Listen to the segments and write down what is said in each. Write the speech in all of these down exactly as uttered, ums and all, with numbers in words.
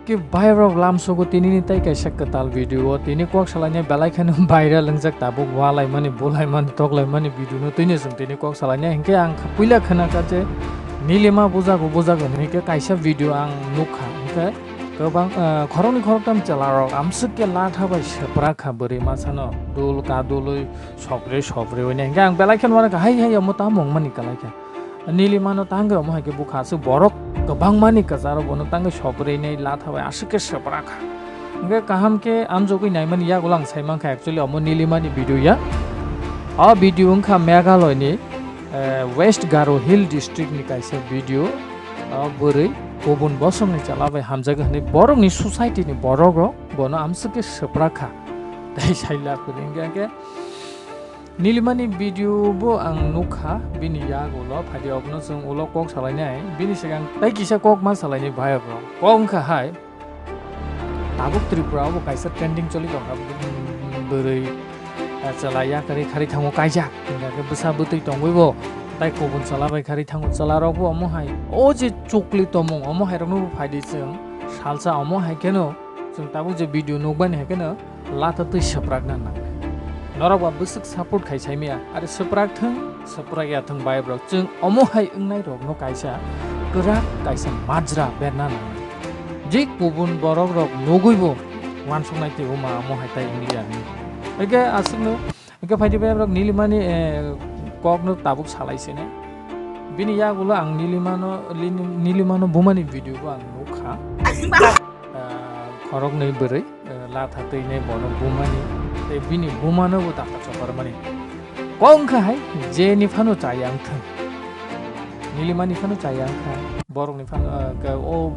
Ke bhai rok lamsogo tinini tai kaisa kwtal video o tini kok salainai belai kheno viral wngjak tabuk walaimani bulaimani toklaimani video no tini chwng tini kok salainai hinkhe ang puila khna kha je Nilima bujago bujago hinkhe kaisa video ang nukha hinkhe kwbang, ah, khoroknwi khoroktham chwla rok amswk khe latha bai swprak kha bwrwi masa no dul ka dului sopre sopre oi hinkhe ang belai kheno uanakha hai hai omo tamo wngmani kwlai kha. Nilimano tangwi omo hai khe bukha aswk borok kwbangmani kwcharo bono tangwi sobrwinai latha bai aswk khe swprak kha. Hwnkhe kaham khe amjogwi naimani yagulo ang sai mankha actually omo Nilimani video ya. O video wngkha Meghalaya ni, eh, West Garo Hill District ni kaisa video. O bwrwi kubun bosongni chwla bai hamjagwi hwnwi borokni society ni borok rok bono amswk khe swprak kha. Tei sai la kwrwi hwnkhe Nilimani video bo ang nukha, bini yak ulo phaidi okno chwng ulo kok salainai, bini swkang tai kisa kok ma salainai bhai rok. Kok wngkha hai, tabuk Tripura o bo kaisa trending choli tongkha, bwrwi, eh, chwla yakarwi kharwi thango kaijak, hwnkha khe bwsa bwtwi tongwi bo tai kubun chwla bai kharwi thango, chwla rok bo omo hai o je chukli tongmung omo hai rokno bo phaidi chwng salsa omo hai kheno chwng tabuk je video nukmani hai kheno latha twi swprakna nangnai. Norok ba bwswk support khai saimaya, are swprak thwng, swprak ya thwng bhai rok, chwng omo hai wngnai rokno kaisa kwrak, kaisa majra berna nangnai. Je kubun borok rok nugwi bo uansuknai tei uma omo hai tai wngliya hinwi. Eke aswkno, eke phaidi bhai rok Nilimani, eh, kokno tabuk salai sini. Bini yagulo ang Nilimano, Lini-, Nilimano bumani video bo ang nukha. Ah, khoroknwi bwrwi, eh, latha twinai bono bumani, tei bini bumano bo daka choparmani. Kok wngkha hai, jeni phano chayang thwng. Nilimani phano chayang kha, borokni phano, ah, ke-, o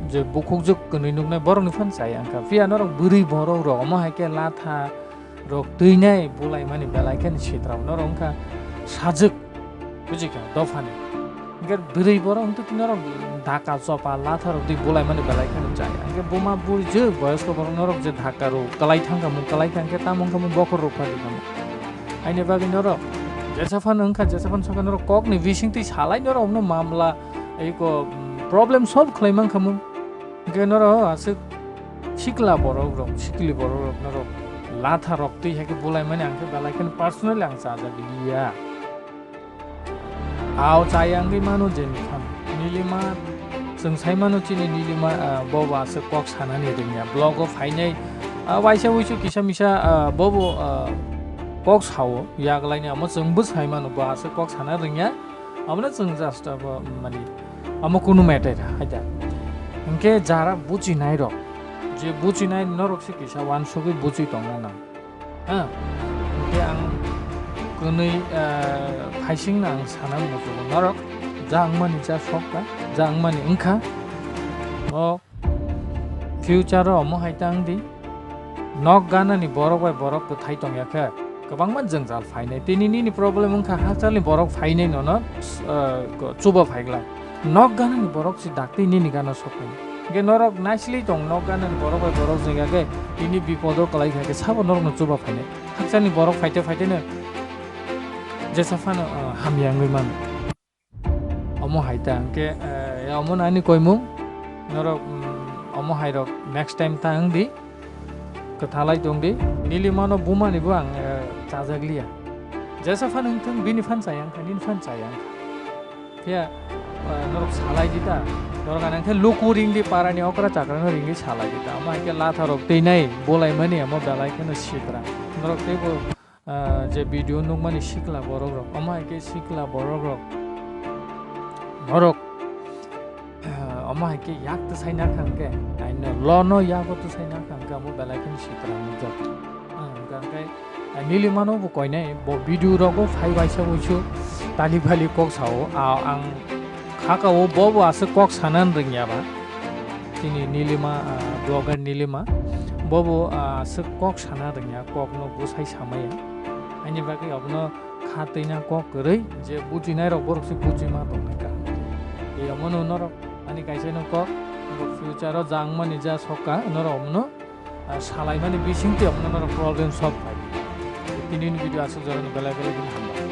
je bukhukjwk kwnwi nuknai borokni phano chayang kha. Phiya norok bwrwi borok rok omo hai khe latha rok twinai bulaimani belai kheno sitra norok wngkha sajwk. Buji kha, dophani. Hingke bwrwi borok wngtwi norok daka chopa latha rok twi bulaimani belai kheno chaya. Hingke buma buri je boyosko borok norok je daka rok kwlai thangkha mung kwlai thangkhe tamo wngkha mung bokhor rok phadi kha mung. Haini bagwi norok jesa phano wngkha, jesa phano sakha norok kokni bising twi salai norok omno mamla eko, mm, problem solve khlai mankha mung. Hingke norok aswk sikla borok rok, sikli borok rok norok latha rok twi hai khe bulaimani ang khe belai kheno personally ang chajak liya. Ao chayangwi mano je ni phano. Nilima, chwng sai mano chini Nilima, ah, bobo aswk kok sanani rwngya. Vlog o phainai, ah, waisa wuisu kisa misa, ah, bobo, ah, kok sao, yaklaini amo chwngbo sai mano bo aswk kok sana rwngya. Abono chwng just abo mani, amo kunu matter hai da. Hingke jara buchinai rok, je buchinai norok se kisa wansugwi buchi tongna nang. Ha? Hingke ang kwnwi, eh, phaisingno ang sana muchungo norok ja wngmani ja sokha, ja wngmani wngkha. O future o omo hai ta wngdi. Nok ganani borok bai borok kwthai tongya khe kwbangma jwngjal phainai. Tini nini problem wngkha hakchalni borok phainai nono, eh, chuba phaiglak. Nok ganani borok si daktwi nini gana sokphai. Hingke norok naisili tong nok ganani borok bai borok jengya khe tini bipodo kwlai kha khe sabo norokno chuba phainai. Hakchalni borok phaite phaiteno jesa phano, ah, hamya wngwi mano. Omo hai ta hingke, eh, omo nani koimung norok, mm, omo hai rok next time ta wngdi. Kwthalai tongdi, Nilimano bumani bo ang, eh, chajakliya. Jesa phan wngthung, bini phan chayang kha, nini phan chayang kha. Phiya, eh, norok salai di ta, norok ang khe luku ringdi, parani okra chakrano ringdi salai di ta. Omo hai khe latha rok twi nai, bolai mani amo belai kheno sitra. Norok teibo, ah, je video nukmani sikla borok rok, omo hai khe sikla borok rok, norok, ah, omo hai khe yak twsai na kha hwnkhe, aino lono yago twsai na kha hwnkhe, omo belai kheno sitra nukjak. Ah, hwnkhe, hwnkhe, ah, Nilimano bo koinai, bo video rogo phai waisa wuisu tali bali kok sao, ah, ang Khaka o bobo aswk kok sana rwngya ba. Chini Nilima, ah, blogger Nilima. Bobo, ah, aswk kok sana rwngya, kokno bwsai samaya. Ani bagwi abono kha twina kok kwrwi je bujinai rok borok se bujima tongkha. Tei omono norok ani kaisa no kok, norok future o jangmani ja sokka norok omono, ah, salaimani bisingtwi omono norok problem solve khai. Tini ni video aswk jorani belai belai.